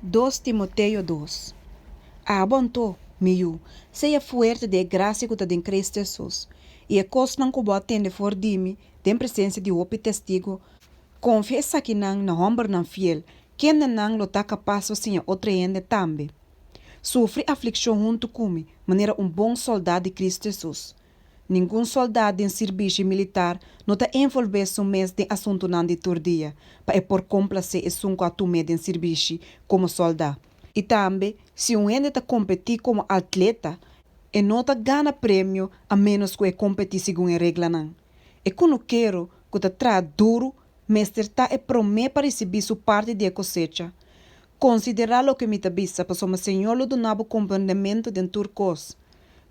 Dos Timoteo dos. Abo anto, mi yu, sea fuerte den e grasia ku ta den Cristo Hesus, i e kosnan ku bo a tende for di mi den presensia di hopi testigu, konfia esakinan na hòmbernan fiel, kendenan lo ta kapas pa siña otro hende tambe. Sufri aflikshon huntu ku mi, manera un bon sòldá di Cristo Hesus. Ningun sòldá den sirbishi militar no ta envolvé su mes den asuntunan di tur dia pa e por komplasé esun ku a tum'é den sirbishi komo sòldá. I tambe, si un hende ta kompetí komo atleta, e no ta gana premio a ménos ku e kompetí segun e reglanan. E kunukero ku ta traha duru mester ta e promé pa risibí su parti di e kosecha. Konsiderá loke mi ta bisa, pasobra Señor lo duna bo komprendementu den tur kos.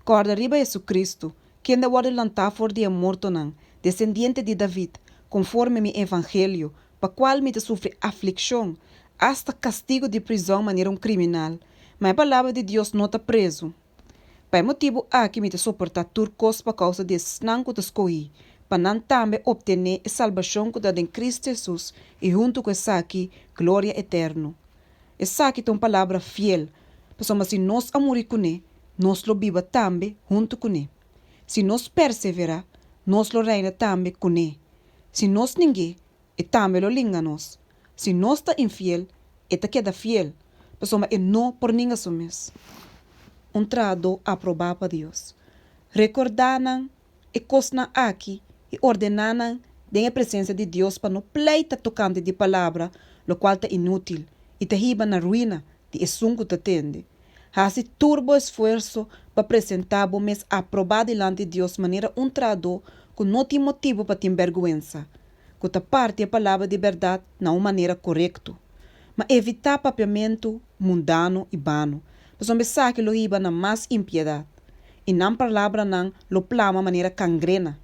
Kòrda riba Jesucristo, kende a wòrdu lantá for di e mortonan, desendiente di David, konforme mi evangelio, pa kual mi ta sufri aflikshon, asta kastigu di prizòn manera un kriminal. Ma e palabra di Dios no ta prezu. Pa e motibu aki mi ta soportá tur kos pa kousa di esnan ku ta skohí, pa nan tambe optené e salbashon ku ta den Kristu Hesus i huntu ku esaki gloria eterno. Esaki ta un palabra fiel, pasobra si nos a muri kuné, nos lo biba tambe huntu kuné. Si nos perseverá, nos lo reina tambe kuné. Si nos ning'é, e tambe lo linga nos. Si nos ta infiel, e ta keda fiel, pasobra e no por ninga su mes. Un trahadó aprobá pa Dios. Rekordá nan e kosnan aki i ordená nan den e presensia di Dios pa no pleita tokante di palabra, lokual ta inútil i ta hiba na ruina di esun ku ta tende. Hasi tur bo esfuerso pa presentá bo mes aprobá dilanti Dios manera un trahadó ku no tin motibu pa tin bèrgwensa, ku ta parti e palabra di bèrdat na un manera korekto. Ma evitá papiamentu mundano i bano, pasobra esaki lo hiba na mas impiedat, i nan palabranan lo plama manera kangrena.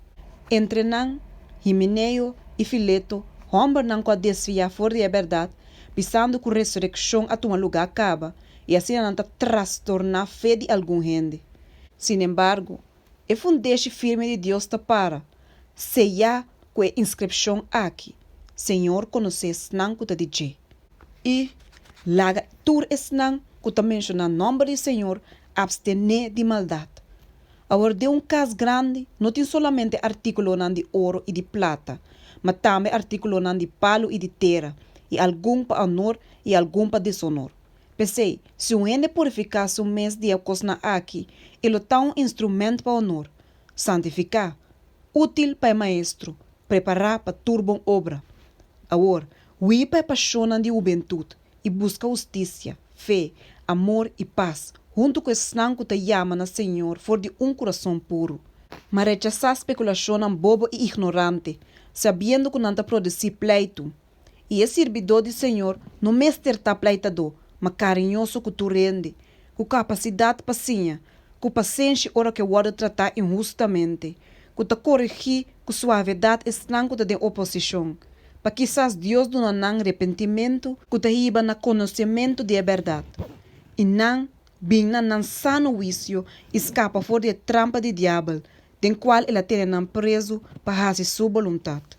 Entre nan, Himeneo i Fileto, hòmbernan ku a desviá for di e bèrdat, bisando ku resurekshon a tuma lugá kaba, i asina nan ta trastorná fe di algun hende. Sinembargo, e fundeshi firme di Dios ta para, seyá ku e inskripshon aki, Señor konosé esnan ku ta di dje. I laga tur esnan ku ta menshoná nòmber di Señor apstené di maldat. Awor den un kas grandi no tin solamente artíkulonan di oro i di plata, ma tambe artíkulonan di palu i di tera, i algun pa onor i algun pa desonor. P'esei, si un hende purifiká su mes di e kosnan aki, e lo ta un instrumènt pa onor, santifiká, útil pa e maestro, prepará pa tur bon obra. Awor, hui pa e pashonnan di hubentut i buska hustisia, fe, amor i pas, huntu ku esnan ku ta yama na Señor for di un kurason puru. Ma rechasá spekulashonnan bobo i ignorante, sabiendo ku nan ta produsí pleitu. I e sirbidó di Señor no mester ta pleitadó, ma kariñoso ku tur hende, ku kapasidat pa siña, ku pasenshi ora ku e wòrdu tratá inhustamente, ku ta koregí ku suavedat esnan ku ta den oposishon, pa kisas Dios duna nan repentimentu ku ta hiba na konosementu di e bèrdat, i nan bin na nan sano huisio i skapa for di e trampa di diabel den kual el a tene nan prezu pa hasi su boluntat.